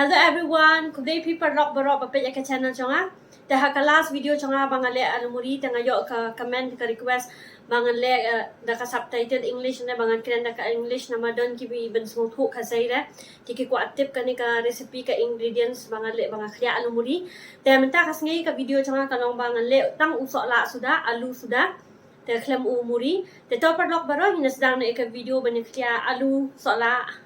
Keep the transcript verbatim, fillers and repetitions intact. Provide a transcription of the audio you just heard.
Hello everyone, khublei phi paralok baroh ba peit ïa ka channel jong nga. Te ha ka last video jong nga ba nga leh alu muri, te nga ïoh ka comment, ka request ba ngan leh, eh, da ka subtitle English ne ba ngan kren da ka English, namar don kiba pynsngewthuh ka sei re. Te ki kwah tip kane ka recipe, ka ingredients ba nga leh, ba nga khlieh alu muri. Te mynta ka sngi ka video jong nga ka long ba ngan leh tang u sohlah suda, alu suda. Te khlem u muri. Te to paralok baroh, ngin ïa sdang noh ïa ka video ban ïa khlieh alu sohlah